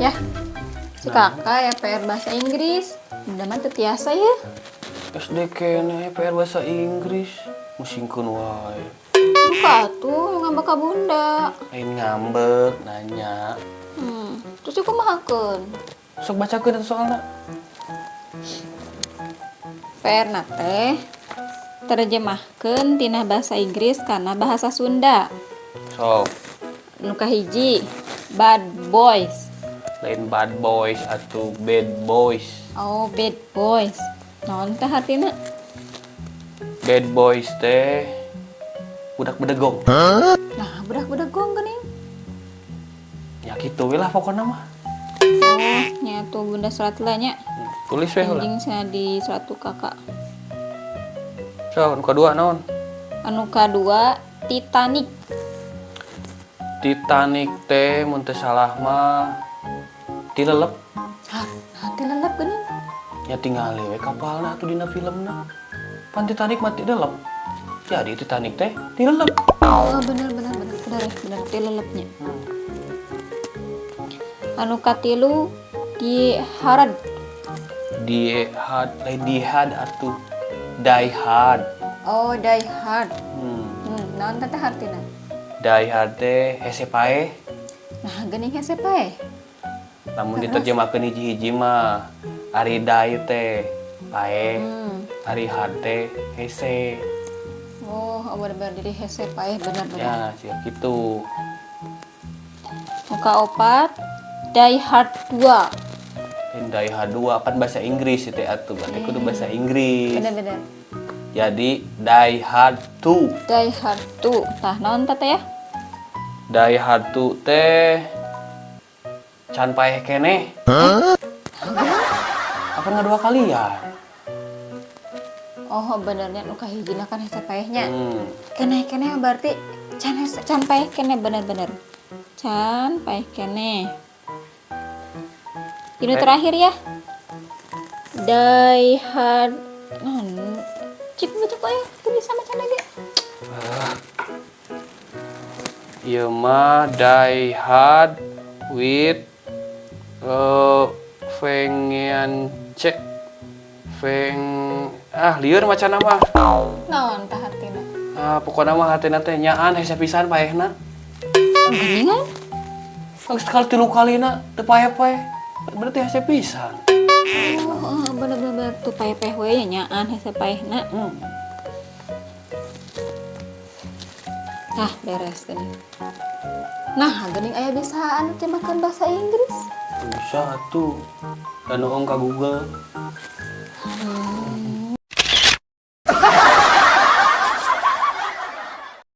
Ya, si kakak ya PR bahasa Inggris. Bunda mah teu tiasa ya. SD keneh PR bahasa Inggris. Musingkeun wae. Duka atuh ngambek ka bunda. Lain ngambek, nanya. Terus kumahakeun? Sok bacakeun atuh soalna. PR na teh terjemahkeun tina bahasa Inggris kana bahasa Sunda. Sok. Nu kahiji, bad boys. Lain bad boys atau bad boys. Oh, bad boys. Naon teh artina? Bad boys teh budak bedegong. Nah, budak bedegong geuning. Ya kitu we lah pokona mah. Oh, nya tuh bunda surat lah nya. Tulis we heula. Anjing cenah di surat tuh kakak. Sok, nu kadua naon? Anu kadua, Titanic. Titanic teh mun teu salah mah tilelep. Hah, nah, tilelep geuning. Ya tingali we kapalna atuh dina filmna. Pan Titanic mah tilelep. Jadi Titanic teh tilelep. Oh, bener bener bener bener ya, bener tilelepnya. Anu katilu, die hard. Die hard, lain die hard atuh. Die hard. Oh, die hard. Naon teh artina? Die hard teh hese paeh. Nah, geuning hese paeh. Lamun diterjemahkeun hiji-hiji mah ari die teh paeh, ari hard teh hese. Oh, oh bener-bener jadi hese paeh, bener-bener. Ya, sia kitu. Nu kaopat, Die Hard 2. Lain Die Hard 2 pan bahasa Inggris itu atuh, berarti kudu bahasa Inggris. Bener-bener. Jadi Die Hard 2. Die Hard 2. Tah, naon teh ya? Die Hard 2 teh can paeh keneh. Apa nggak dua kali ya? Oh, benernya nu kahijina kan hese paehnya. Keneh keneh berarti can hese, can paeh keneh, bener-bener. Can paeh keneh. Ini terakhir ya. Die Hard. Non. Cik baca kok ya, tulis sama can lagi. Ieu mah Die Hard with Vengeance. Veng ah lieur macana mah. Naon tah artina? Ah, pokokna mah hartina teh nyaan hese pisan paehna. Geuningan? Geus sekali tilu kalina teu paeh-paeh. Berarti hese pisan. Oh, bener-bener tuh paeh-paeh we nya, nyaan hese paehna. Tah, beres geuning. Nah, geuning aya bisa anu terjemahkeun bahasa Inggris. Bisa atuh. Dan ka Google.